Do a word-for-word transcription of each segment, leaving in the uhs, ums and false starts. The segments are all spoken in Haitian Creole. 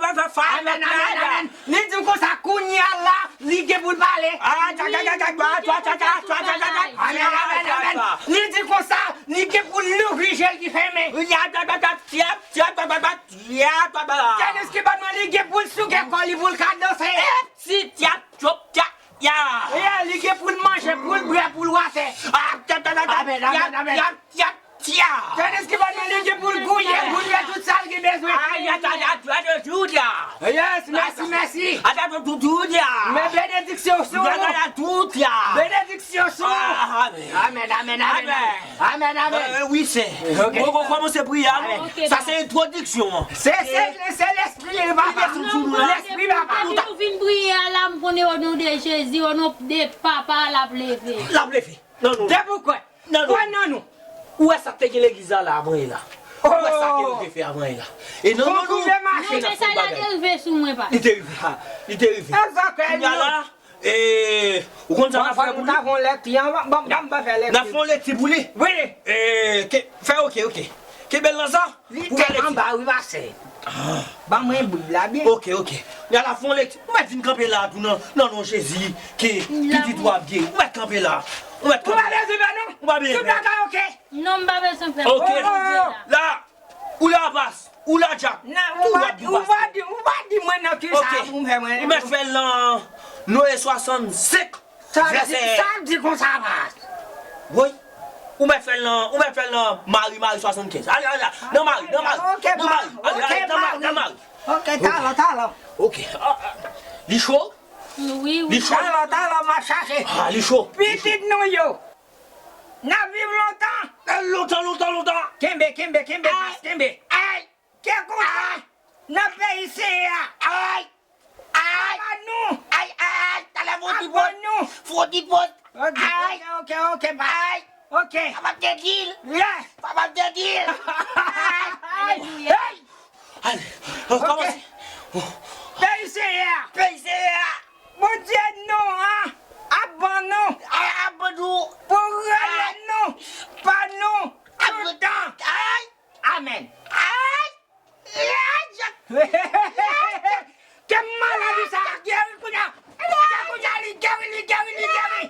Amèn, amèn, amèn. Li di m konsa, kounye a la, li gen pou l pale. Amèn, amèn, amèn. Li di konsa, li gen pou l louvri je l ki fèmen. Tènis ki bat mwen, li gen pou l souke kò li, pou l ka danse. Li gen pou l manje, pou l bwè, pou l watè. Amèn, amèn, amèn. Tandis ki pa nan li gen pou l gouye, pou l fè tout sa l gen bezwen. Yes, mèsi, mèsi. Men benediksyon sou ou. Benediksyon sou ou. Amèn, amèn, amèn. Amèn, amèn. Wi, se. Mwen kòmanse priye a, non? Sa se entwodiksyon an. Se, se, se lespri, papa. Lespri, papa. Depi nou fin priye a la, m konnen o non de Jezi, o non de papa, l ap leve. L ap leve. Nan non. Depi w kwè. Nan non. Kwè nan nou. Ou wè sa k te gen legliz la la avan yè la? Ou wè sa ke nou te fè avan yè la? E nan non nou. Non, men sa la te rive sou mwen, pa. Li te rive. Li te rive. Kounya la, e, ou konn sa n ap fè pou li? N ap fè yon lekti pou li. Wi. E, fè oke, oke. Kenbe l nan sa. Li te anba, wi, pastè. Ban mwen bib la byen. Oke, oke. N a la fè yon lekti. Ou mèt vin kanpe la tou nan, nan non Jezi, ke pitit ou ap geri. Ou mèt kanpe la. Ou mèt kanpe. Ou pa bezwen pè non. Ou pa bezwen pè. Tout bagay oke. Non, m pa bezwen pè. Oke. La, ou la pas, ou la Jack. Ou pa di, ou pa di mwen nan ki sa pou m fè mwen. Ou mèt fè l nan Noye swasannsenk. Sa di, sa di konsa, pas. Woy. Ou mèt fè l nan, ou mèt fè l nan Mari, Mari swasannkenz. Ale, ale, ale. Nan Mari, nan Mari. Nan Mari. Ale, ale, nan Mari, nan Mari. Oke, talè, talè. Oke. Li cho? Wi, wi. Li cho? Talè, talè, m ap chache. A, li cho. Pitit nou yo. N ap viv lontan. Lontan, lontan, lontan. Kenbe, kenbe, kenbe, pas, kenbe. Ay. Ke konsa nan peyi Senyè a. Ay! Ay! Papa nou! Ay, ay, ay! Talè fò ti pòz. Papa nou! Fò ti pòz. Ay! Oke, oke, oke, pa. Ay! Oke. Papa te di l. Yes! Papa te di l. Ay! Ay! Alelouya! Ay! Ale, kòmanse. Peyi Senyè a. Peyi Senyè a. Bondye nou an ap ban nou. Ay, ap ban nou. Pou rele nou pa nou toutan. Ay! Amèn. Ay! Ke maladi sa a geri kounye a. Ke kounye a li geri, li geri, li geri.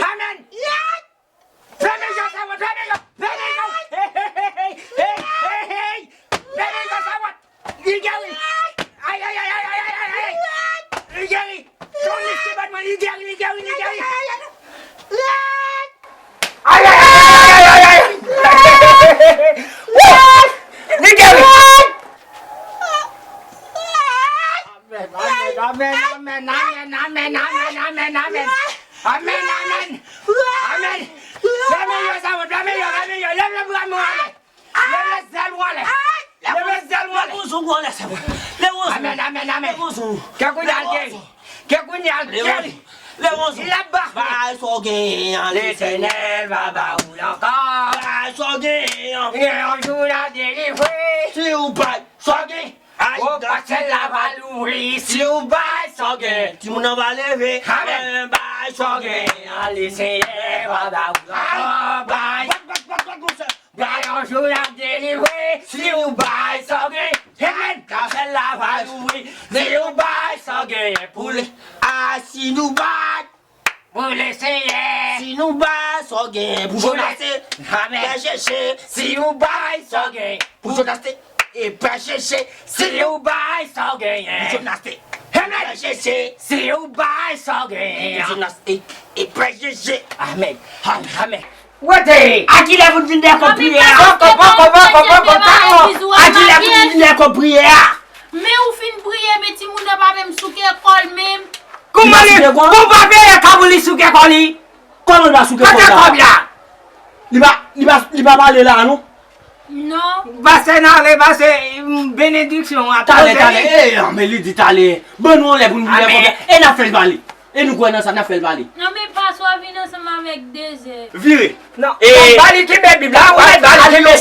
Amèn. Fèmen zye w, fèmen zye w, fèmen zye w. Fèmen zye w, fèmen zye w. Li geri. Ay, ay, ay. Li geri. Son listri bat mwen, li geri, li geri, li geri. Ay, ay, ay. Woo! Li geri. Amèn, amèn, amèn. Amèn, amèn. Amèn. Fèmen zye sa, fèmen zye, fèmen zye. Leve bra mwen ale. Leve zèl ou anlè. Leve zèl ou anlè. Leve wozon ou anlè, sè mwen. Leve wozon. Amèn, amèn, amèn. Leve wozon. Ke kounye a l geri. Ke kounye a l geri. Leve wozon. L ap ba. Bay sa w genyen an, Letènèl va ba ou l ankò. Bay sa w genyen an. Gen yon jou l ap delivre. Si w bay sa w genyen. Ay, o pòtèl la va louvri. Si w bay sa w genyen. Timoun nan va leve. Amèn. Bay sa w genyen an, Lesenyè va ba ou l ankò. Bay. Bay yon jou l ap delivre. Si w bay sa w gen, amèn. Kafèl la va louvri. Si w bay sa w gen pou li. A, si nou bay pou Lesenyè. Si nou bay sa w gen pou Jonase. Amèn. Pè Cheche. Si w bay sa w gen pou Jonase. E Pè Cheche. Si w bay sa w gen pou Jonase. Amèn. Pè Cheche. Si w bay sa w gen pou Jonase. E Pè Cheche. Amèn. Amèn. Wote! A kilè pou n vin dèyè kòb priyè a? Poko, poko, poko, poko, talò! A kilè pou n vin dèyè kòb priyè a? Men ou fin priye, men timoun nan pa menm souke kò l menm. Kouman li? Bon, pa peye kab ou li souke kò li? Kòman li pa souke kò l la? Kote kòb la? Li pa, li pa, li pa pale la, non? Non. Pase n ale, pase, mm, benediksyon an. Talè, talè. E, men li di talè. Ban nou anlè pou nou vin dèyè kòb la. E n ap fè l pale. E nou kwè nan sa, n ap fè l pale. Non, men pastè vin ansanm avèk dezè. Vire. Non, e, ba li kenbe Bib la, ou mèt ba li kenbe.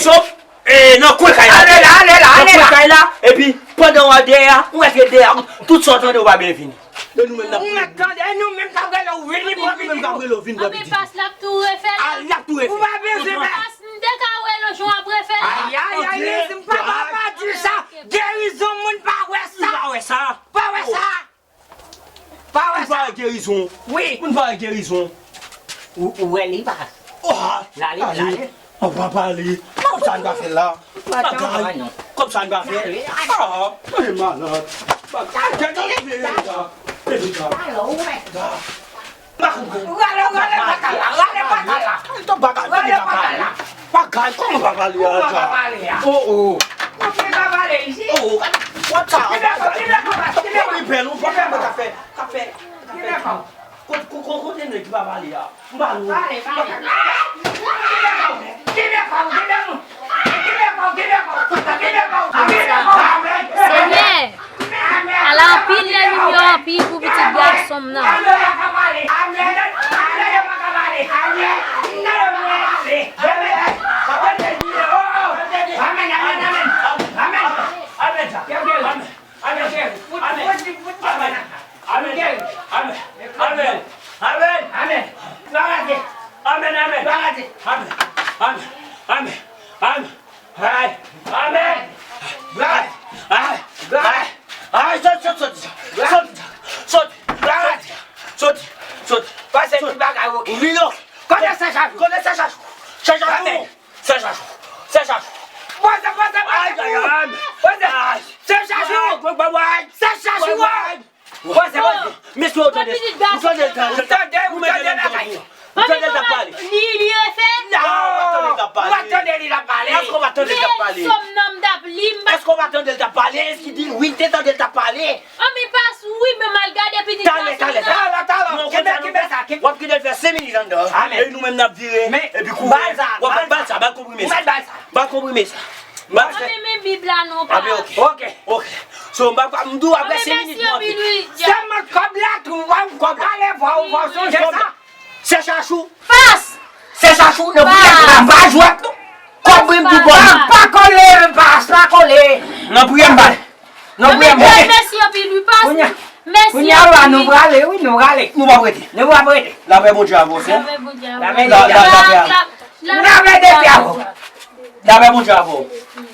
Ale nan kwen kay la. Ale la, ale la, ale la. Nan kwen kay la. Epi, pandan w ap dèyè a, ou mèt ret dèyè a, tout sa w tande, ou pa byen vini. E nou menm n ap. Ou mèt tande, e nou menm k ap rele w vini, vini, vini. Nou menm k ap rele w vini, pran pitit. Anben pas l ap tou refè l. A, l ap tou refè l. Ou pa bezwen pè. Pas m te ka wè l, jan w ap refè l. Ay, ay, ay, Jezi, m pa, pa, pa di sa. Gerizon moun pa wè sa. Ou pa wè sa. Pa wè sa. Pa wè sa. Ou pa wè gerizon. Wi. Ou pa wè gerizon. Ou, ou wè li pa. Oh, la, li, la, li. Ou pa pale. Kòb sa n ka fè la. Bagay. Kòb sa n ka fè. Ah, mwen malad. Bagay. Gade, gade, gade. Gade. Rale, rale, paka la, rale, paka la. Rale, paka la. Ay, kòman pa pale a, Dja? Oh, oh. Ou pa pale isi. Oh, oh, what the... Ki bèk, ki bèk, ki bèk, ki bèk, ki bèk, ka fè, ka fè, ka fè. Kote, kote, kote nèg ki pa pale a? M pa nou. Pale, pale. Ki bèk, ki bèk, ki bèk, ki bèk, ki bèk, ki bèk, ki bèk, ki bèk. Senyè, ala anpil lènmi yo anpil pou pitit gason m nan. Amèn. Amèn. Amèn. Amèn. Amèn. Amèn. Amèn. Amèn. Amèn. Ay. Amèn. Ay. Ay. Ay. Ay, soti, soti, soti. Soti. Soti. Soti. Soti. Pase ti bagay, ok. Wi, non. Kote Sè Chachou? Kote Sè Chachou? Sè Chachou. Amèn. Sè Chachou. Sè Chachou. Poze, poze, poze. Ay, ay, ay. Poze. Ay. Sè Chachou. Ay, ay, ay. Sè Chachou. Ay, ay. Poze, poze. Mesye, ou tande, ou tande l, tande. Ou tande, ou tande bagay. Ou tande l t ap pale. Li, li refè? Non, ou pa tande l t ap pale. Ou pa tande li t ap pale. Èske ou pa tande l t ap pale? Men sòm nan m t ap li, m pa... Èske ou pa tande l t ap pale? Èske di l wi, l te tande l t ap pale? An, men pas, wi, men m al gade pitit gason m nan. Talè, talè, talè. Talè, talè. Kenbe, kenbe sa, kenbe. W ap kite l fè senk minit anndan. Amèn. E nou menm n ap vire. Men epi kouri. Bal sa, w ap bal sa. Bal sa, bal konprime sa. Ou mèt bal sa. Bal konprime sa. Bal sa. An, men, men Bib la non, pas. Ah, ben, ok. Ok. Ok. So, m pa, m di w apre senk minit, m antre. Sèlman kòb la, tou, w a, kòb la. Ale, vwa, vwa, sonje sa. Sè Chachou. Pas! Sè Chachou, nan priyè m pa jwèt, non. Kòb mwen pou bò. Pa kole, pas, pa kole. Nan priyè m pa. Nan priyè m pa. Mèsi anpil, wi, pas. Mèsi anpil. Kounye a la, nou prale, wi, nou prale. Nou pa prete. Nou pa prete. Lapè Bondye avè w, sè. Lapè Bondye avè w. Lapè Bondye avè w. Lapè Bondye avè w. Lapè Bondye avè w.